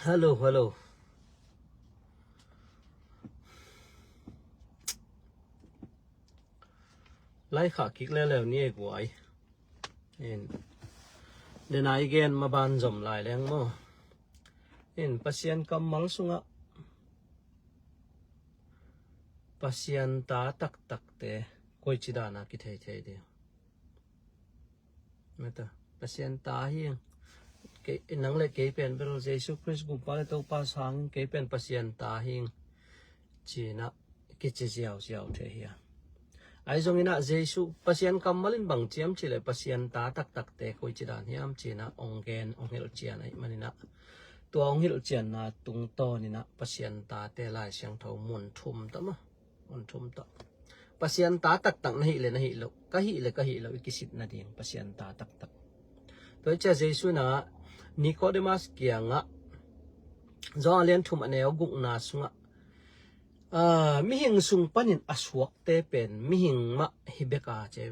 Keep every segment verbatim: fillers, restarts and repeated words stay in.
Hello, hello. Lai khah kik leuleu ni ei guai. In. Denai gen maban zom lai leng maw. In, Pasian kammal sungah Pasian ta taktakte koici dana kithei thei ding. Mata, Pasian ta hi. Kei, nang le kei pen bel Jesu Khrist Gumpa le Topa sang, kei pen Pasian ta hi, ci-in ah kici ziauziau thei hi a. Ahi zongin ah Jesu, Pasian kammal in bang ci hiam cih leh Pasian ta taktakte koici dan hiam ci-in ah hong gen, hong hilhcian ahih manin ah, tua hong hilhcianna tungtawnin ah Pasian tate Lai Siangtho mun thum tawh maw, mun thum tawh. Pasian ta taktak na hih leh na hih loh, ka hih leh ka hih loh i kisit nading Pasian ta taktak. Tua hi ciang Jesu in ah Nicodemus kiangah, Johan a lian thum a neu gukna sungah, ah, mihing sung panin a suakte pen mihing mah hi bek a, ci.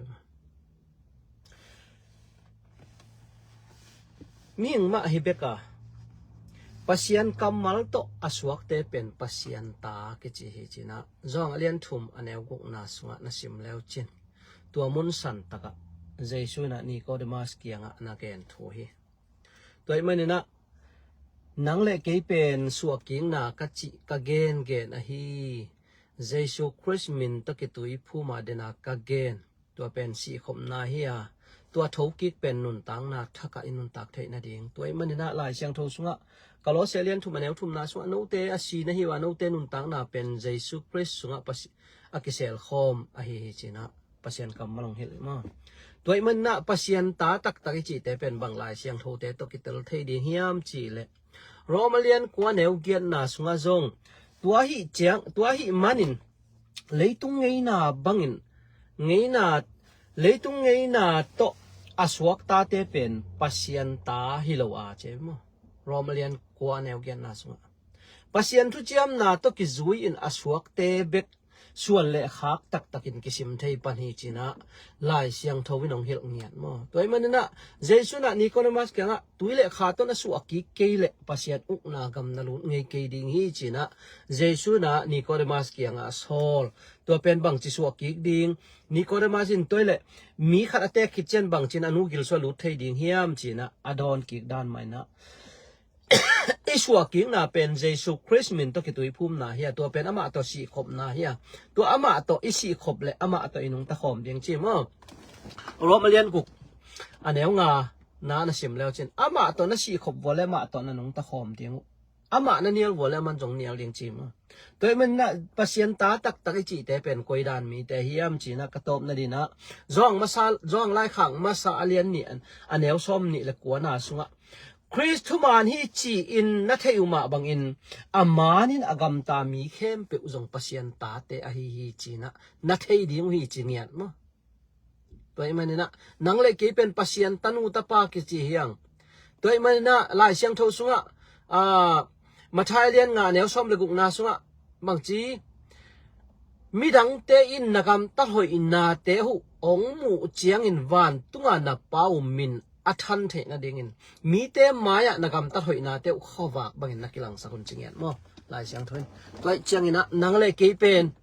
Mihing mah hi bek a, Pasian kammal tawh a suakte pen Pasian ta kici hi, ci-in ah Johan a lian thum a neu gukna sungah na sim leu cin, tua mun san takah Jesu in ah Nicodemus kiangah na gen thu hi. Tua ahih manin ah, nang le kei pen suahkikna ka cih, ka gengen ahi. Jesu Khrist min tawh kituiphum a dena ka gen, tua pen sihkhopna hi a, tua thokik pen nuntakna thakah i nuntak theih nading. Tua ahih manin ah Lai Siangtho sungah, Kolose a lian thum a neu thumna sungah, note a si na hi uh a, note nuntakna pen Jesu Khrist sungah Pasi-, a kiselkhawm ahi hi, ci-in ah Pasian kammal hong hilh hi maw. Tua ahih manin ah Pasian ta taktak i cihte pen bang Lai Siangthote tawh kitel thei ding hiam cih leh, Rom a lian kua a neu giatna sungah zong, tua ahih ciang, tua ahih manin leitung ngeina bangin, ngeina, leitung ngeina tawh a suak tate pen Pasian ta hi lo a, ci maw. Rom a lian kua a neu giatna sungah, Pasian thuciamna tawh kizui-in a suakte bek suan le khak taktakin kisim thei pan hi, ci-in ah Lai Siangtho in hong hilh ngiat maw. Tua ahih manin ah Jesu in ah Nicodemus kiangah, tui le kha tawh na suah kik kei leh Pasian ukna gam na lut ngei kei ding hi, ci-in ah Jesu in ah Nicodemus kiangah a sawl. Tua pen bangci suah kik ding? Nicodemus in, tua hi leh mi khat a teek khit ciang bangci-in a nu gil sungah lut thei ding hiam, ci-in ah a dawn kik dan mah in ah, i suahkikna pen Jesu Khrist min tawh kituiphumna hi a, tua pen amah tawh sihkhopna hi a, tua amah tawh i sihkhop leh amah tawh i nungta khawm ding, ci maw. Rom a lian guk a neu ngana na sim leu cin, amah tawh na sihkhop vua leh amah tawh na nungta khawm ding uh. Amah na nial vua leh aman zong nial ding, ci maw. Tua ahih manin ah Pasian ta taktak i cihte pen koi dan mite hiam, ci-in ah ka tawpna dingin ah, Johan masa, Johan laikhak masa a lian nih a, a neu sawmnih le kuana sungah, Khrist thuman hi ci-in na theih uh mah bangin, a manin a gamta mi khempeuh zong Pasian tate ahi hi, ci-in ah na thei ding uh hi, ci ngiat maw. Tua ahih manin ah, nang le kei pen Pasian tanu tapa kici hi hang. Tua ahih manin ah, Lai Siangtho sungah, ah, Matthai a lian nga a neu sawm le gukna sungah, bangci, midangte in na gamtat hoihnate uh hong muh ciangin vantunga na Pa uh min a than theih nadingin mite mai-ah na gamtat hoihnate uh khuavak bangin na kilangsak un, ci ngiat maw. Lai Siangtho in. Tua ahih ciangin ah, nang le kei pen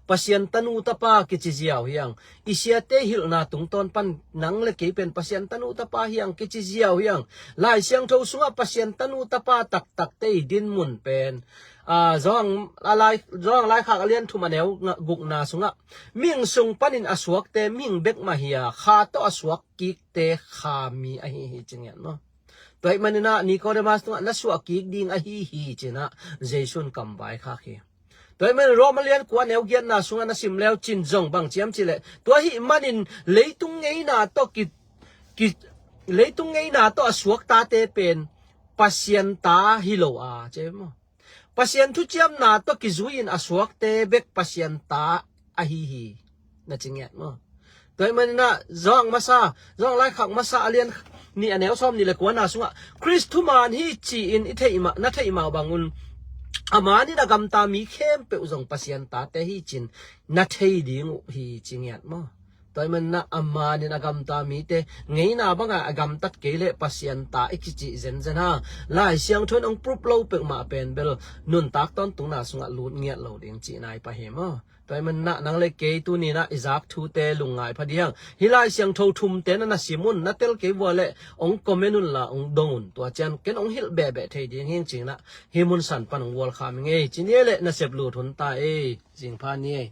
Pasian tanu tapa kici ziau hi hang. I siate hilhna tungtawn pan nang le kei pen Pasian tanu tapa hi hang kici ziau hi hang. Lai Siangtho sungah Pasian tanu tapa taktakte i dinmun pen, ah, Johan, a lai, Johan laikhak a lian thum a neu nga, gukna sungah, mihing sung panin a suakte mihing bek mah hi a, kha tawh a suak kikte kha mi ahi hi, ci ngiat maw. Tua ahih manin ah Nicodemus tungah na suah kik ding ahi hi, ci-in ah Jesu in kam vaikhak hi. Tua ahih manin Rom a lian kua a neu giatna sungah na sim leu cin zong bang ci hiam cih leh, tua ahih manin leitung ngeina tawh ki, ki, leitung ngeina tawh a suak tate pen Pasian ta hi lo a, ci maw. Pasian thuciamna tawh kizui-in a suakte bek Pasian ta ahi hi, na ci ngiat maw. Tua ahih manin ah Johan masa, Johan laikhak masa a lian nih a neu sawmnih le kuana sungah, Khrist thuman hi ci-in i theih mah, na theih mah bangun, a manin a gamta mi khempeuh zong Pasian tate hi ci-in na thei ding uh hi, ci ngiat maw. Tua ahih manin a manin a gamta mite ngeina banga a gamtat kei leh Pasian ta i kicih zenzen hang. Lai Siangtho in hong proof lo peuhmah pen bel nuntak tawntungna sungah lut ngiat lo ding cihna hi pah hi maw. Tua ahih manin nang le kei tuni-in i zak thute lungngai pha ding hang. Hih Lai Siangtho thumte na na sim un, na tel kei vua leh hong comment unla hong dong un. Tua ciang ken hong hilh behbeh thei ding hi ing ci-in hih mun san pan hong welcome ing ei. Ci ni ei leh nasep lut hun ta ei. Zingpha ni ei.